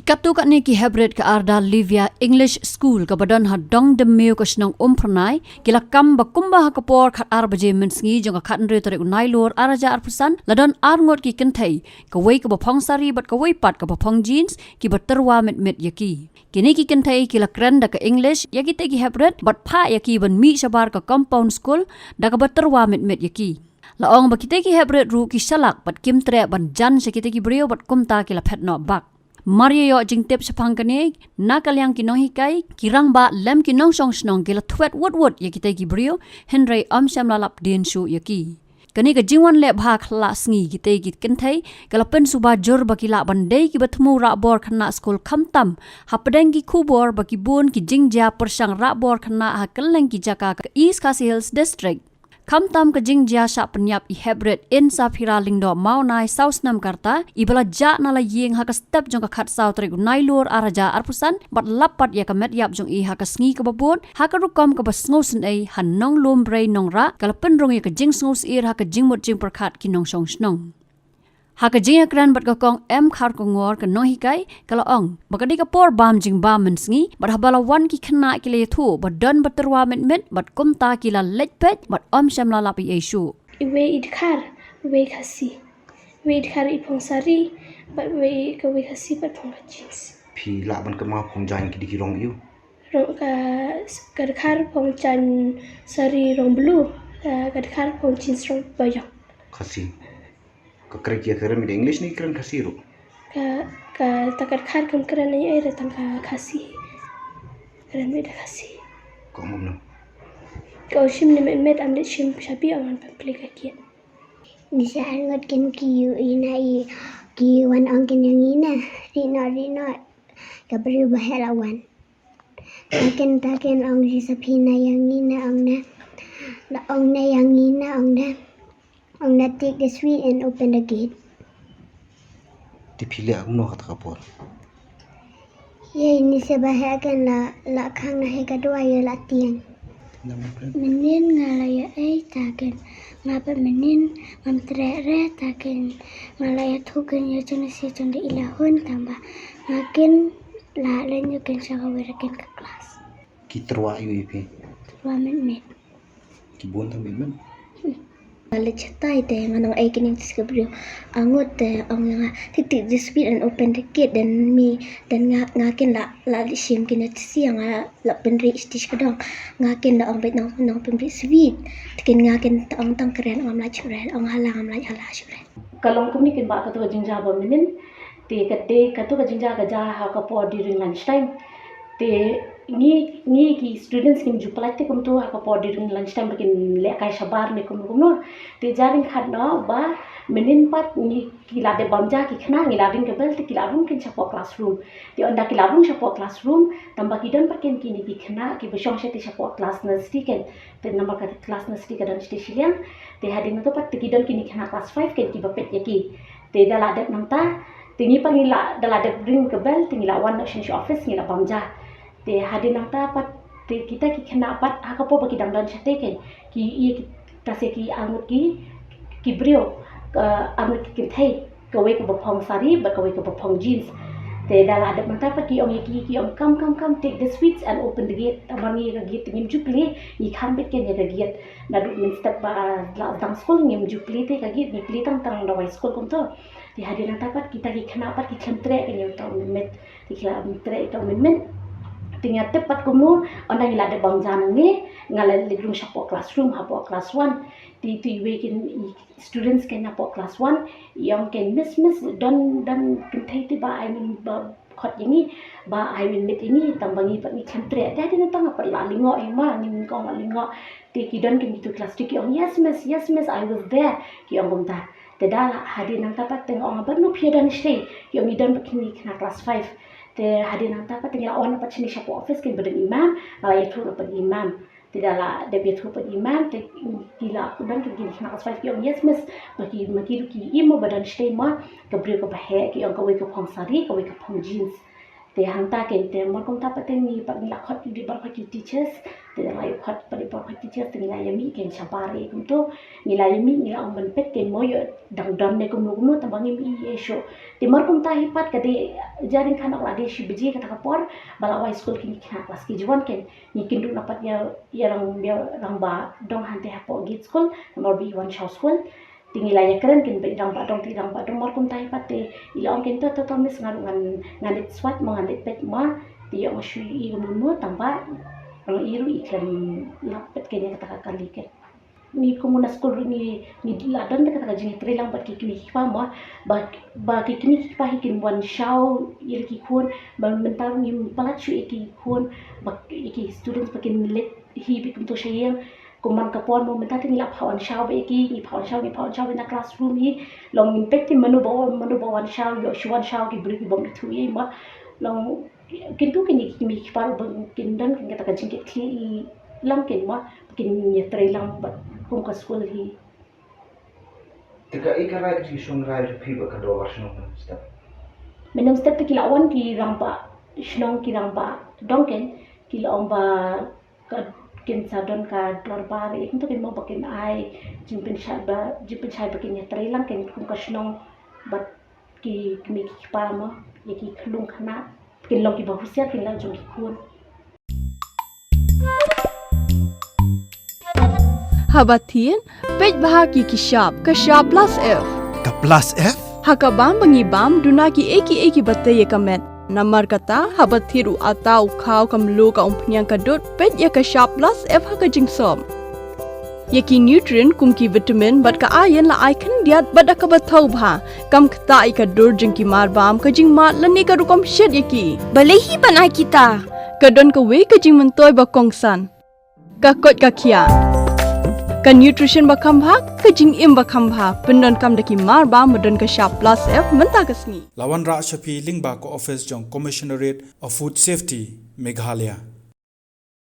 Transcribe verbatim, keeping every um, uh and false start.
Katto katne ki heprit ka Arda Livia English School kaba don ha Dongdymmew ka shnong Umphyrnai, ki la kam ba kumba ha ka por khat ar baje mynsngi jong ka khathynriew tarik u Nailur ar hajar arphew san, la don ar ngut ki kynthei, kawei kaba phong sari bad kawei pat kaba phong jeans, kiba tyrwa mit mit ïa ki. Kine ki kynthei ki la kren da ka English ïa kitei ki heprit bad phah ïa ki ban mih shabar ka compound school da kaba tyrwa mit mit ïa ki. La ong ba kitei ki heprit ruh ki shalak bad kim treh ban jan sha kitei ki briew bad kumta ki la phet noh bak. Mar ïa ïoh jingtip shaphang kane, na ka liang ki nonghikai, ki rangbah lem ki nongshong shnong ki la thwet wut wut ïa kitei ki briew, hynrei ym shym la lap dien shuh ïa ki. Kane ka jingwan leh bha khlak sngi kitei ki kynthei, ka la pynsuba jur ba ki lah ban dei kiba thmu rah bor khynnah skul khamtam hapdeng ki khubor ba ki bun ki jingjia pyrshang rah bor khynnah ha kylleng ki jaka ka East Khasi Hills District. Khamtam ka jingjia shah pynïap i heprit Insaphira Lyngdoh Mawnai saw snem ka rta, iba la jah na la ïing ha ka step jong ka khatsaw tarik u Nailur ar hajar arphew san, bad lap pat ïa ka met ïap jong i ha ka sngi kaba bud, ha ka rukom kaba sngewsynei ha Nonglum Brei Nongrah, ka la pynrung ïa ka jingsngewsyier ha ka jingmut jingpyrkhat ki nongshong shnong. Ha ka jingïakren bad ka Kong M Kharkongor, ka nonghikai, ka la ong ba ka dei ka por bam jingbam mynsngi, bad haba la wan ki khynnah ki la ïathuh ba don ba tyrwa mit mit, bad kumta ki la leit peit bad ym shym la lap ei ei shuh. Iwei i dkhar, iwei Khasi. Iwei i dkhar i phong sari, bad iwei, kawei Khasi bad phong ka jeans. Phi lah ban kynmaw phong jaiñ ki dei ki rong aïu? Rong ka, ka dkhar phong jaiñ sari rong blue, ka, ka dkhar phong jeans rong baïong. Khasi. Ka kren, ki kren beit da English ne ki kren Khasi ruh? Ka, kata ka dkhar kam kren ei ei, tang ka Khasi. Kren beit da Khasi. Ka ong kumno? Ka ong shim ne met met, ym leit shim shabi, ong ngan pynplie ka gate. Ngi sa ar ngut kin ki ïohi na i, ki wan ong kin ïa ngi na, rieh noh, rieh noh. Ka briew ba heh la wan. Ta kin, ta kin ong Josephina ïa ngi na, ong na. La ong na ïa ngi na, ong na. Ong na, take the sweet and open the gate. Te phi leh kumno kata ka por? Ïa ini sa ba heh kin la, la khang na hi ka duwai ïa la tieng. Mynnin nga la ïa ei, ta kin. Nga pat mynnin ngam treh re, ta kin. Nga la ïathuh kin ïa jong nasi jong da i la hun, tang ba nga kin la leit ïa kin sha kawei re kin ka klas. Ki tyrwa aïu ïa phi? Tyrwa mit mit. Ki bun tang mit mit? Hmm. Nga leit shatai te nga nang ei kin ïa tsi ka briew. Angut te ong ïa nga, take, take the sweet and open the gate, then me, then nga, nga kin la, la leit shim kin ïa tsi, nga la pynrieh sha ti sha ka dong. Nga kin la ong beit nang, nang pynrieh sweet. Te kin nga kin ta ong tang kren, ngam lah shuh re, ong hala, ngam lah hala shuh re. Ka long kumne kin ba kato ka jingjia ba mynnin, te ka dei kato ka jingjia ka jia ha ka por during lunch time. Te ngi, ngi ki students ngim ju pynlait te kumto ha ka por during lunch time ba kin lehkai shabar ne kumno kumno. Te jia ryngkat noh ba mynnin pat ngi, ki la dep bam ja ki khynnah, ngi la ring ka bell te ki la rung kin shapoh classroom. Te ynda ki la rung shapoh classroom, tang ba ki don pat kin kine ki khynnah kiba shong shatei shapoh class nursery kin. Te namar ka class nursery ka don shatei shiliang. Te hadien nangta pat te ki don kine ki khynnah class five kin kiba peit ïa ki. Te da la dep nangta, te ngi pat ngi la, da la dep ring ka bell, te ngi la wan noh shane sha office, ngi la bam ja. Te hadien nangta pat, te kita ki khynnah pat, ha ka por ba ki dang don shatei kin, ki ïa kita se ki ar ngut ki, ki briew, ka ar ngut ki kynthei, kawei kaba phong sari bad kawei kaba phong jeans. Te da la dep nangta pat ki ong ïa ki, ki ong, "Come, come, come, take the sweets and open the gate." Namar ngi ka gate te ngim ju plie, ngi kham beit kin ïa ka gate. Naduh mynstep ba la dang skul ngim ju plie te ka gate, ngi plie tang tang dawai skul kumto. Te hadien nangta pat kita ki khynnah pat ki khlem treh kin ïa uta u mynmiet. Te ki la treh ïa uta u mynmiet. Te nga tip pat kumno, ynda ngi la dep bam ja nangne, nga la leit rung shapoh classroom, hapoh class one. Te tu iwei kin i students kin hapoh class one, i ong kin, "Miss, miss, don, don kynthei te ba ai mynba khot ïa ngi, ba ai mynmiet ïa ngi, tang ba ngi pat ngi khlem treh." Te hadien nangta nga pat la lyngngoh ïa ma, ngin kong la lyngngoh. Te ki don kin kitu class two ki ong, "Yes miss, yes miss, I was there," ki ong kumta. Te da la hadien nangta pat te nga ong, "Bad no phi don shatei?" Ki ong, "Ngi don pat kine khynnah class five." Te hadien nangta pat te ngi la wan pat shane shapoh office kin ba don i mam, nga la ïathuh pat i mam. Te da la dep ïathuh pat i mam, te ki la, don kin kine khynnah class five ki ong, "Yes miss, ba ki, ma ki ruh ki i mo ba don shatei mo, ka briew kaba heh, ki ong kawei ka phong sari, kawei ka phong jeans." Te hangta kein te mar kumta pat te ngi pat ngi la khot ïa ki baroh ki teachers, te la ïa khot pat ïa baroh ki teachers te ngi la ïa mih kein shabar ïa kumto, ngi la ïa mih ngi la ong ban peit kein mo ïoh dang don ne kumno kumno tang ba ngim ïohi shuh. Te mar kumta hi pat ka dei jia ryngkat noh la dei shi baje kata ka por ba la wai skul ki khynnah klas K G one kein ngi kynduh noh pat ïa ïa rang ïa rangbah dong hangte hapoh gate skul namar ba i wan shaw skul. Te ngi la ïa kren kein bad i rangbah dong te i rangbah dong mar kumta hi pat te i la ong kein to to to miss nga ruh ngan ngan leit swat mo ngan leit peit mo te ïoh nga shu ïohi kumno kumno tang ba i ruh i khlem lap peit kein ïa kata ka kali kein. Ngi kum na skul ruh ngi ngi la don da kata ka jingïatreilang bad ki kmie ki kpa mo ba ba ki kmie ki kpa hi kin wan shaw ïa la ki khun ba mynta ruh ngim palat shuh ïa ki khun ba ïa ki students ba kin leit hi bad kumto sha ïing. Kum man ka por mo mynta te ngi la phah wan shaw bad ïa ki ngi phah wan shaw ngi phah wan shaw bad na classroom hi long ngin peit te mano ba mano ba wan shaw ïoh shu wan shaw ki briew ki bym ithuh ïa i mo long. Kyntu kine ki kmie ki kpa ruh ba kin don kin kata ka jingkitkhlieh i lang kein mo ba kin ïatreilang bad kum ka skul hi. Te kaei ka rai ka jingshong rai jong phi bad ka dorbar shnong mynstep? Mynstep te ki la wan ki rangbah shnong ki rangbah dong kein ki la ong ba ka kin sa don ka dorbar ïa kumto kein mo ba kin ai jingpynshai ba jingpynshai ba kin ïatreilang kein kum ka shnong bad ki kmie ki kpa mo ïa ki khyllung khynnah kin long kiba husiar kin la jong ki khun. Haba thied, peit bha ki ki shap, ka shap plus F. Ka plus F? Ha ka bam ba ngi bam, duna ki ei ki ei kiba tei ïa ka met. Namar kata, haba thied u atta u khaw ka mluh ka umphniang ka dud, peit ïa ka shap plus F ha ka jingsop. Ïa ki nutrient kum ki vitamin bad ka iron la ai khyndiat bad da kaba thaw bha. Kam ktah ïa ka dur jong ki mar bam ka jingmad lane ka rukom shet ïa ki. Balei hi ban ai kita? Ka don kawei ka jingmyntoi ba kongsan. Ka koit ka khiah. Ka nutrition ba kham bha, ka jingim ba kham bha. Pyndonkam da ki mar bam ba don ka shap plus F mynta ka sngi. La wanrah sha phi lyngba ka office jong Commissionerate of Food Safety, Meghalaya.